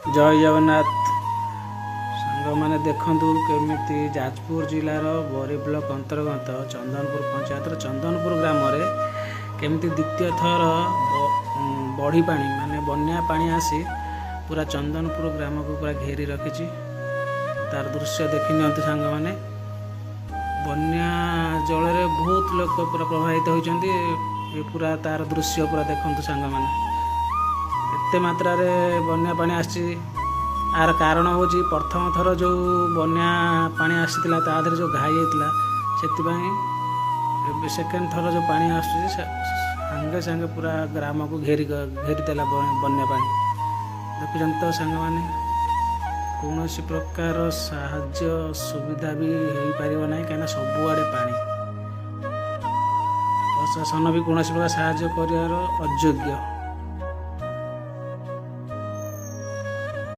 ଜୟ ଜଗନ୍ନାଥ ସାଙ୍ଗମାନେ। ଦେଖନ୍ତୁ କେମିତି ଯାଜପୁର ଜିଲ୍ଲାର ବରୀ ବ୍ଲକ ଅନ୍ତର୍ଗତ ଚନ୍ଦନପୁର ପଞ୍ଚାୟତର ଚନ୍ଦନପୁର ଗ୍ରାମରେ କେମିତି ଦ୍ୱିତୀୟ ଥର ବଢ଼ି ପାଣି, ମାନେ ବନ୍ୟା ପାଣି ଆସି ପୁରା ଚନ୍ଦନପୁର ଗ୍ରାମକୁ ପୁରା ଘେରି ରଖିଛି। ତାର ଦୃଶ୍ୟ ଦେଖି ନିଅନ୍ତୁ ସାଙ୍ଗମାନେ। ବନ୍ୟା ଜଳରେ ବହୁତ ଲୋକ ପୁରା ପ୍ରଭାବିତ ହୋଇଛନ୍ତି। ଏ ପୁରା ତାର ଦୃଶ୍ୟ ପୁରା ଦେଖନ୍ତୁ ସାଙ୍ଗମାନେ। ଏତେ ମାତ୍ରାରେ ବନ୍ୟା ପାଣି ଆସିଛି। ଆର କାରଣ ହେଉଛି, ପ୍ରଥମ ଥର ଯେଉଁ ବନ୍ୟା ପାଣି ଆସିଥିଲା, ତା ଦେହରେ ଯେଉଁ ଘାଇ ହେଇଥିଲା, ସେଥିପାଇଁ ଏବେ ସେକେଣ୍ଡ ଥର ଯେଉଁ ପାଣି ଆସୁଛି, ସାଙ୍ଗେ ସାଙ୍ଗେ ପୁରା ଗ୍ରାମକୁ ଘେରି ଘେରିଦେଲା ବନ୍ୟା ପାଣି। ଦେଖୁଛନ୍ତି ତ ସାଙ୍ଗମାନେ, କୌଣସି ପ୍ରକାର ସାହାଯ୍ୟ ସୁବିଧା ବି ହେଇପାରିବ ନାହିଁ, କାହିଁକିନା ସବୁଆଡ଼େ ପାଣି। ପ୍ରଶାସନ ବି କୌଣସି ପ୍ରକାର ସାହାଯ୍ୟ କରିବାର ଅଯୋଗ୍ୟ।